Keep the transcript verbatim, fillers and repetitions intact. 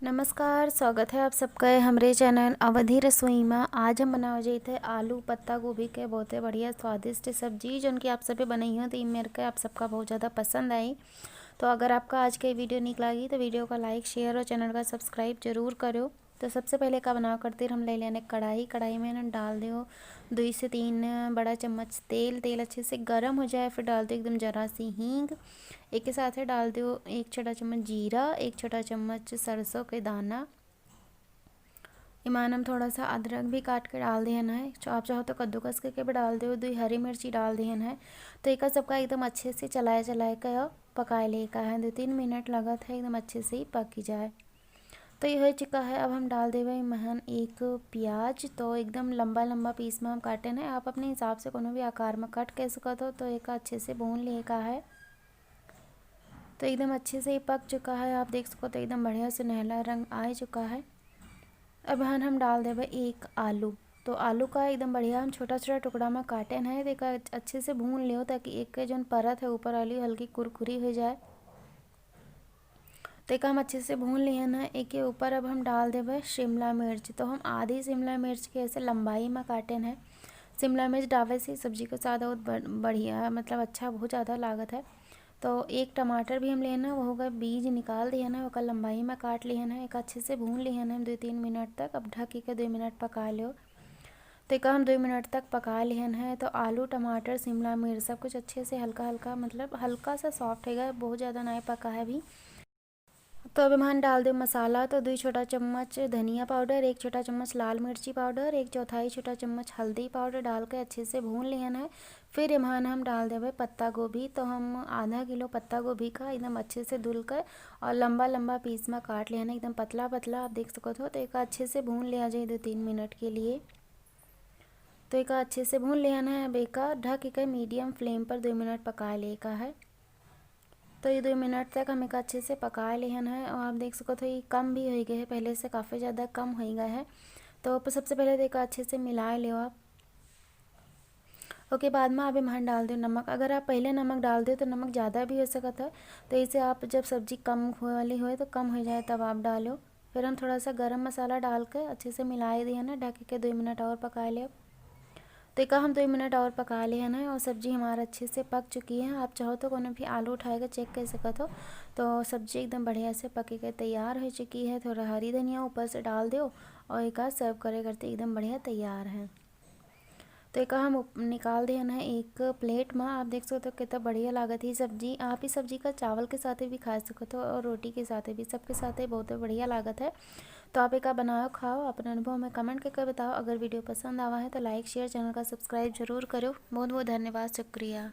नमस्कार, स्वागत है आप सबका हमरे चैनल अवधी रसोई मा। आज हम बनावे जाइत है आलू पत्ता गोभी के बहुते बढ़िया स्वादिष्ट सब्जी, जौन कि आप सभे बनइहो तो ई मेर के आप सबका बहुत ज़्यादा पसंद आई। तो अगर आपका आज के वीडियो नीक लागी तो वीडियो का लाइक, शेयर और चैनल का सब्सक्राइब जरूर करो। तो सबसे पहले का बनावे खातिर हम ले लेने कढ़ाई। कढ़ाई में ना डाल देव दुई से तीन बड़ा चम्मच तेल। तेल अच्छे से गरम हो जाए, फिर डाल देव एकदम जरा सी हींग। एक के साथ है डाल देव एक छोटा चम्मच जीरा, एक छोटा चम्मच सरसों के दाना। इमान हम थोड़ा सा अदरक भी काट के डाल दिहन है। चो-, आप चाहो तो कद्दूकस करके भी डाल देव। दुई हरी मिर्ची डाल दिहन है। तो एका सबका एकदम अच्छे से चलाए चलाए के पकाए ले का है। दो तीन मिनट लगत है, एकदम अच्छे से ही पक जाए। तो ये हो चुका है। अब हम डाल देवे महन एक प्याज। तो एकदम लंबा लंबा पीस में हम काटे हैं। आप अपने हिसाब से कोनो भी आकार में कट कर सकत हो। तो एक अच्छे से भून लिए का है। तो एकदम अच्छे से ही पक चुका है। आप देख सको तो एकदम बढ़िया सुनहला रंग आ चुका है। अब हन हम डाल देवे एक आलू। तो आलू का एकदम बढ़िया हम छोटा छोटा टुकड़ा में काटे हैं। तो एका अच्छे से भून लियो, ताकि एक के जौन परत है ऊपर वाली, हल्की कुरकुरी हो जाए। तो एका हम अच्छे से भून लिहन है। एक के ऊपर अब हम डाल देवे शिमला मिर्च। तो हम आधी शिमला मिर्च के ऐसे लंबाई में काटे हैं। शिमला मिर्च डाले से सब्जी का स्वाद बहुत बढ़-, बढ़िया, मतलब अच्छा, बहुत ज़्यादा लागत है। तो एक टमाटर भी हम लेना, वहू का बीज निकाल दिहन है, ओकर लंबाई में काट लिहन है। एक अच्छे से भून लिहन है हम दो तीन मिनट तक। अब ढक के दो मिनट पका लो। तो एका हम दो मिनट तक पका लिहन है। तो आलू, टमाटर, शिमला मिर्च सब कुछ अच्छे से हल्का हल्का, मतलब हल्का सा सॉफ्ट होइगा, बहुत ज़्यादा नहीं पका है अभी। तो अब हम डाल दे मसाला। तो दुई छोटा चम्मच धनिया पाउडर, एक छोटा चम्मच लाल मिर्ची पाउडर, एक चौथाई छोटा चम्मच हल्दी पाउडर डाल के अच्छे से भून लिहन है। फिर इम्हान हम डाल देवे पत्ता गोभी। तो हम आधा किलो पत्ता गोभी का एकदम अच्छे से धुल कर और लंबा लंबा पीस में काट लिहन है, एकदम पतला पतला, आप देख सकत हो। तो एका अच्छे से भून लिया जाए दो तीन मिनट के लिए। तो एका अच्छे से भून लिहन है। अब एका ढक के मीडियम फ्लेम पर दो मिनट पका ले का है। तो ये दो मिनट तक हम एका अच्छे से पका लिहन है। और आप देख सकत हो, ये कम भी हो गए है, पहले से काफ़ी ज़्यादा कम हो गए है। तो प-, सबसे पहले तो एका अच्छे से मिला लियो आप। ओके, बाद में आप इम्हान डाल दो नमक। अगर आप पहले नमक डाल दो तो नमक ज़्यादा भी हो सकत है, तो इसे आप जब सब्जी कम होए वाली होए तो कम हो जाए तब आप डालो। फिर हम थोड़ा सा गरम मसाला डाल के अच्छे से मिला दिहन है, ढक के दो मिनट और पका ले। तो एका हम दो मिनट और पका लिहन है और सब्जी हमारा अच्छे से पक चुकी है। आप चाहो तो कोनो भी आलू उठाए के चेक कर सकत हो। तो सब्जी एकदम बढ़िया से पक के तैयार हो चुकी है। थोड़ा हरी धनिया ऊपर से डाल दो और एका सर्व करे करते एकदम बढ़िया तैयार है। तो एका हम उप-, निकाल दिहन है एक प्लेट में। आप देख सकते हो कितना बढ़िया लागत है सब्जी। आप इस सब्जी का चावल के साथ भी खा सकते हो और रोटी के साथ भी, सबके साथ बहुत बढ़िया लागत है। तो आप एका बनाओ, खाओ, अपने अनुभव में कमेंट करके बताओ। अगर वीडियो पसंद आवा है तो लाइक, शेयर, चैनल का सब्सक्राइब जरूर करो। बहुत बहुत धन्यवाद, शुक्रिया।